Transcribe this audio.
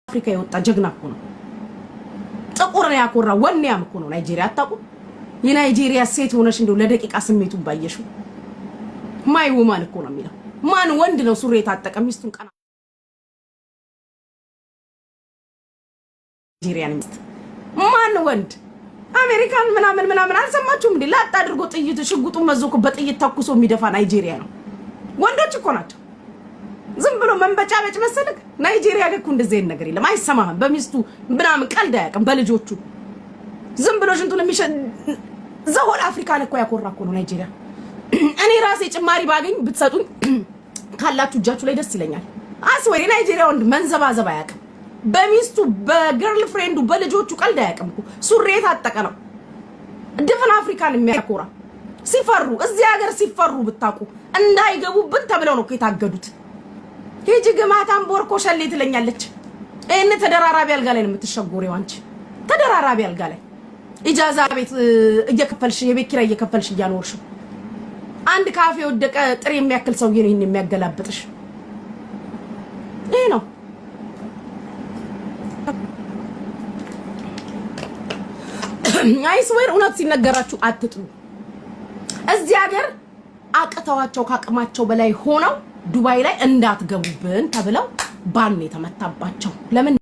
አፍሪካ የወጣ ጀግና እኮ ነው። ጥቁርን ያኮራ ወኔያም እኮ ነው ናይጄሪያ። አታውቁም? የናይጄሪያ ሴት ሆነሽ እንደው ለደቂቃ ስሜቱን ባየሽው my woman እኮ ነው የሚለው። ማን ወንድ ነው ሱሪ የታጠቀ ሚስቱን ቀና ናይጄሪያን ሚስት ማን ወንድ አሜሪካን ምናምን ምናምን አልሰማችሁም እንዴ? ላጥ አድርጎ ጥይት ሽጉጡን መዞ እኮ በጥይት ተኩሶ የሚደፋ ናይጄሪያ ነው። ወንዶች እኮ ናቸው። ዝም ብሎ መንበጫበጭ መሰልክ። ናይጄሪያ ጋር እኮ እንደዚህ አይነት ነገር የለም። አይሰማህም። በሚስቱ ምናምን ቀልድ አያውቅም። በልጆቹ ዝም ብሎ ሽንቱን የሚሸ the whole አፍሪካን እኮ ያኮራ እኮ ነው ናይጄሪያ። እኔ ራሴ ጭማሪ ባገኝ ብትሰጡኝ ካላችሁ እጃችሁ ላይ ደስ ይለኛል። I swear የናይጄሪያ ወንድ መንዘባዘብ አያውቅም። በሚስቱ በ girlfriend ኡ በልጆቹ ቀልድ አያውቅም እኮ። ሱሪ የታጠቀ ነው። ድፍን አፍሪካን የሚያኮራ ሲፈሩ እዚህ ሀገር ሲፈሩ ብታውቁ እንዳይገቡብን ተብለው ነው እኮ የታገዱት። ሂጂ ግማታም ቦርኮ ሸሌ ትለኛለች። ይህን ተደራራቢ አልጋ ላይ ነው የምትሸጎሪው አንቺ። ተደራራቢ አልጋ ላይ ኢጃዛ ቤት እየከፈልሽ፣ የቤት ኪራይ እየከፈልሽ እያኖርሽው አንድ ካፌ የወደቀ ጥሬ የሚያክል ሰውዬ ነው ይህን የሚያገላብጥሽ። ይሄ ነው። I swear እውነት ሲነገራችሁ አትጥሉ። እዚህ ሀገር አቅተዋቸው ከአቅማቸው በላይ ሆነው ዱባይ ላይ እንዳትገቡብን ተብለው ban የተመታባቸው ለምን?